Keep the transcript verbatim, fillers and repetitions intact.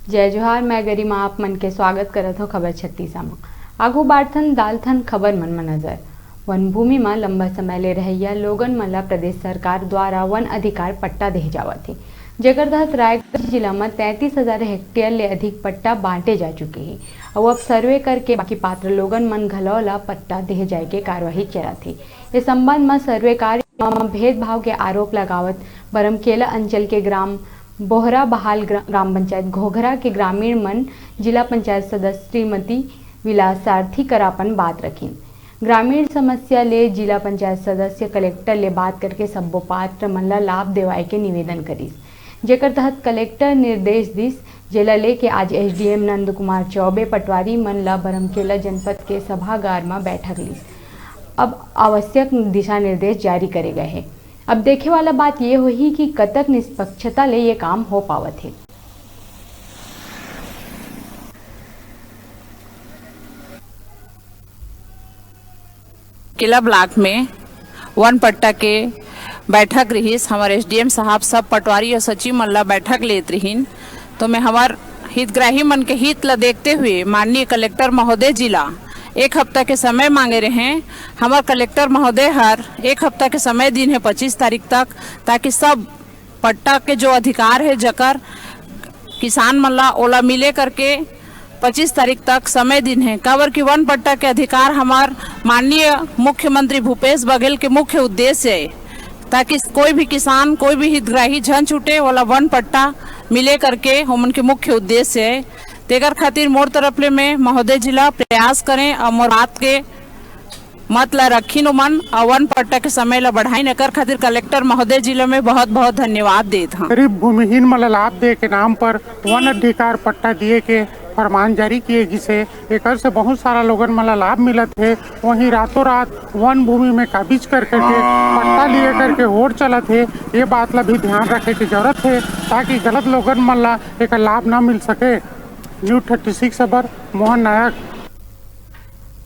जय जोहार, मैं गरिमा आप मन के स्वागत करत हों खबर छत्तीसा म। आगू बाढ़थन, डालथन खबर मन म नजर। वन भूमि म लंबा समय ले रहइया लोगन मन ल प्रदेश सरकार द्वारा वन अधिकार पट्टा देहे जावत हे, जेकर तहत रायगढ़ जिला म तैंतीस हजार हेक्टेयर ले अधिक पट्टा बांटे जा चुके हे। अउ अब सर्वे करके बाकी पात्र लोगन मन घलव ल पट्टा देहे जाय के कार्यवाही चलत हे। ए संबंध म सर्वे कार्य म भेदभाव के आरोप लगावत बरमकेला अंचल के ग्राम बोहरा बहाल ग्रा-, ग्राम पंचायत घोघरा के ग्रामीण मन जिला पंचायत सदस्य श्रीमती विलासार्थी कर अपन बात रखिन। ग्रामीण समस्या ले जिला पंचायत सदस्य कलेक्टर ले बात करके सब्बो पात्र मन ल लाभ देवाय के निवेदन करिस, जेकर तहत कलेक्टर निर्देश दिस, जेला लेके आज एसडीएम नंद कुमार चौबे पटवारी मन ल बरमकेला जनपद के सभागार म बैठक लिस। अब आवश्यक दिशा निर्देश जारी करे गए हे। अब देखे वाला बात ये होही कि कतक निष्पक्षता ले ये काम हो पावत हे। किला ब्लॉक में वन पट्टा के बैठक रिहिस। हमर एसडीएम साहब सब पटवारी और सचिव मन ला बैठक लेत रिहिन, तो मैं हमर हितग्राही मन के हित ला देखते हुए माननीय कलेक्टर महोदय जी ला एक हफ्ता के समय मांगे रहे। हमर कलेक्टर महोदय हर एक हफ्ता के समय दिन है, पच्चीस तारीख तक, ताकि सब पट्टा के जो अधिकार है, जकर किसान मन ला, ओला मिले करके पच्चीस तारीख तक समय दिन है, काबर कि वन पट्टा के अधिकार हमार माननीय मुख्यमंत्री भूपेश बघेल के मुख्य उद्देश्य है, ताकि कोई भी किसान, कोई भी हितग्राही झन छूटे, ओला वन पट्टा मिले करके ओमन के मुख्य उद्देश्य है। तेकर खातिर मोर तरफ ले मैं महोदय जी ला प्रयास करें और मोर बात के मत ला रखिन ओमन, अउ वन पट्टा के समय ला बढ़ाइन। एकर खातिर कलेक्टर महोदय जी ला मैं बहुत बहुत धन्यवाद देत हँव। गरीब भूमिहीन मन ला लाभ दे के नाम पर वन अधिकार पट्टा दिए के फरमान जारी किए गिसे। एकर से बहुत सारा लोगन मन ला लाभ मिलत हे। वहीं रातों रात वन भूमि में काबिज कर करके पट्टा लिए करके होड़ चलत हे। ये बात ला भी ध्यान रखे के जरूरत हे, ताकि गलत लोगन मन ला एकर लाभ न मिल सके। न्यूज थर्टी सिक्स बर मोहन नायक,